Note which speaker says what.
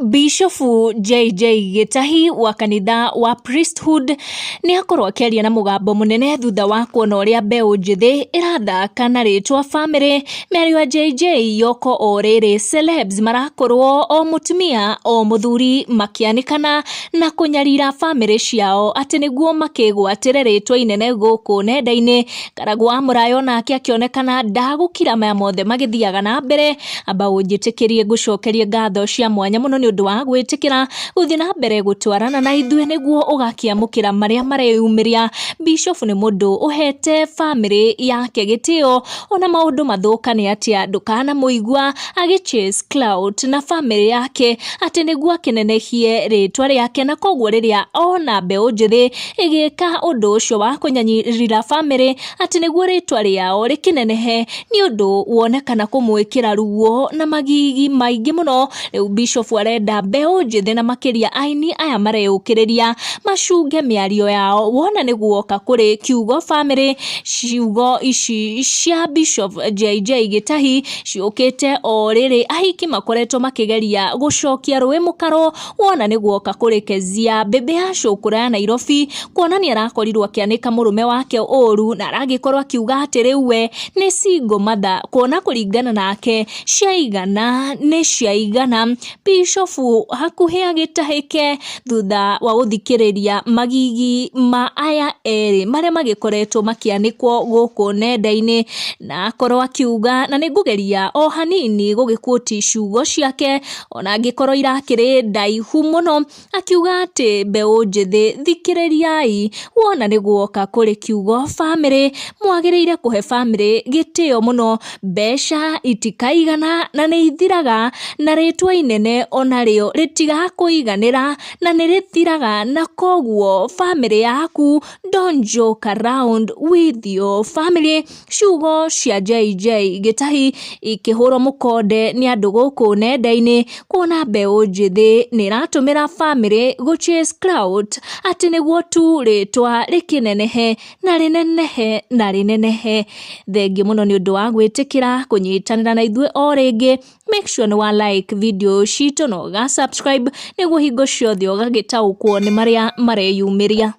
Speaker 1: Bishofu JJ Gĩtahi wa kanitha wa Priesthood nĩ akorwo akĩaria na mũgambo mũnene thutha wa kuona ũrĩa mbeũ njĩthĩ ĩrathaka na rĩtwa bamĩrĩ. Mĩario ya JJ yoko o rĩrĩ celebs marakorwo o mũtumia o mũthuri makĩanĩkana na kũnyarira bamĩrĩ ciao atĩ nĩguo makĩgwatĩre rĩtwa inene gũkũ nenda-inĩ. Karagũ wa Mũraya onake akĩonekana ndagũkira maya mothe magĩthiaga na mbere. Amba ũnjĩtĩkĩrie ngũcokerie ngatho cia mwanya mũno nĩ ũndũ wa gwĩtĩkĩra gũthiĩ na mbere gũtwarana na ithuĩ nĩguo ũgakĩamũkĩra marĩa mareyumĩria. Bishop nĩ mũndũ ũhete bamĩrĩ yake gĩtĩo ona maũndũ mathũkane atĩa ndũkanamũigua agĩ chase clout na bamĩrĩ yake atĩ nĩguo akĩnenehie rĩtwa rĩake, na koguo rĩrĩa ona mbeũ njĩthĩ ĩgĩka ũndũ ũcio wa kũnyarira bamĩrĩ atĩ nĩguo rĩtwa rĩao rĩkĩnenehe nĩ ũndũ wonekana kũmwĩkĩra ruo na magigi maingĩ mũno. Rĩu Bishop arenda mbeũ njĩthĩ na makĩria aini aya mareyũkĩrĩria macunge mĩario yao wona nĩ guoka kũrĩ kiugo bamĩrĩ. Ciugo ici cia Bishop JJ Gĩtahi ciũkĩte o rĩrĩ ahiki makoretwo makĩgeria gũcokia rũĩ mũkaro wona nĩ guoka kũrĩ Kezia mbĩmbĩ ya cũkũra ya Nairobi, kuona nĩ arakorirwo akĩanĩka mũrũme wake ũru na aragĩkorwo akiuga atĩ rĩu we nĩ single mother, kuona kũringana nake ciaigana nĩ ciaigana. Bishofu hakuhĩ agĩtahĩke thutha wa gũthikĩrĩria magigi ma aya erĩ marĩa magĩkoretwo makĩanĩkwo gũkũ nenda-inĩ, na akorwo akiuga, na nĩ ngũgeria o hanini gũgĩquote ciugo ciake ona angĩkorwo irakĩrĩ ndaihu mũno, akiuga atĩ mbeũ njĩthĩ thikĩrĩriai, wona nĩ guoka kũrĩ kiugo bamĩrĩ, mwagĩrĩire kũhe bamĩrĩ gĩtĩo mũno, mbeca itikaigana na nĩ ithiraga, na rĩtwa inene onarĩo rĩtigakũiganĩra na nĩ rĩthiraga, na koguo bamĩrĩ yaku don't joke around with your family. Ciugo cia JJ Gĩtahi ikĩhũrwo mũkonde nĩ andũ gũkũ nenda-inĩ kuona mbeũ njĩthĩ nĩ ĩratũmĩra bamĩrĩ gũ chase clout atĩ nĩguo tu rĩtwa rĩkĩnenehe na rĩnenehe na rĩnenehe. Thengiũ mũno nĩ ũndũ wa gwĩtĩkĩra kũnyitanĩra na ithuĩ o rĩngĩ. Make sure nĩ wa like video citũ na ũga subscribe nĩguo hingo ciothe ũgagĩtaũkwo nĩ marĩa mareyumĩria.